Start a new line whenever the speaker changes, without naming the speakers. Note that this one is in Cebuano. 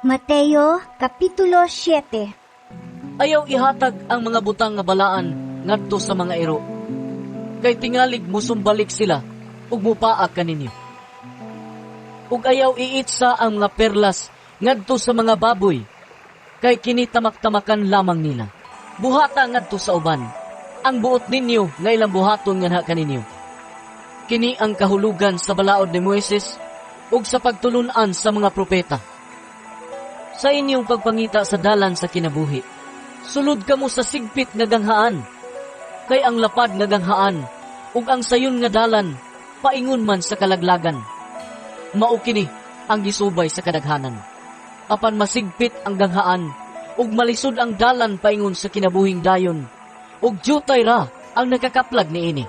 Mateo, Kapitulo 7.
Ayaw ihatag ang mga butang nga balaan ngadto sa mga iro. Kay tingalig musumbalik sila ug mupaa kaninyo. Ug ayaw iitsa ang mga perlas ngadto sa mga baboy, kay kini tamak-tamakan lamang nila. Buhata ngadto sa uban ang buot ninyo nga ilang buhaton nganha kaninyo. Kini ang kahulugan sa balaod ni Moises ug sa pagtulun-an sa mga propeta. Sa inyong pagpangita sa dalan sa kinabuhi, sulod kamo sa sigpit nga ganghaan. Kay ang lapad nga ganghaan ug ang sayon nga dalan paingon man sa kalaglagan. Mao kini ang gisubay sa kadaghanan. Apan masigpit ang ganghaan ug malisod ang dalan paingon sa kinabuhing dayon, ug diutay ra ang nakakaplag niini.